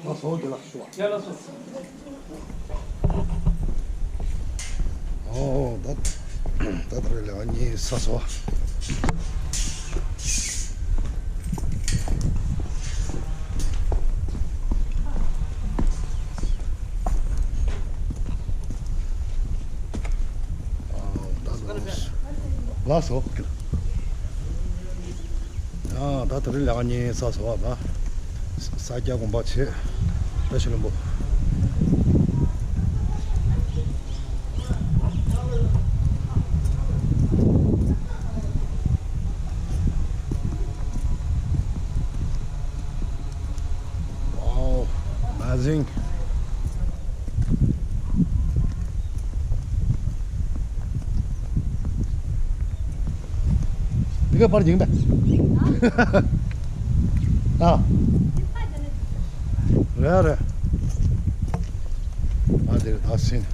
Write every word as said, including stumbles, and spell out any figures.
ལགས་སོ། དགེ་ལགས་ཞུ་བ། དགེ་ལགས་སོ། ཨོ། ད་ད་ད་རེས་ལས་ཀ་གཉིས་ཚར་སོང་། ཨོ། ད་ད་ལགས་སོ། ཡང་ད་དེ་རིང་ལས་ཀ་གཉིས་ཚར་སོང་བ་དང་། ས་སྐྱ་དགོན་པ་བྱས། བཀྲ་ཤིས་ལྷུན་པོ། Wow, amazing. འདི་ག་པར་ཡིན་པས། ཨ། རེད་རེད། ཨ་དེར་ད་སྲིན།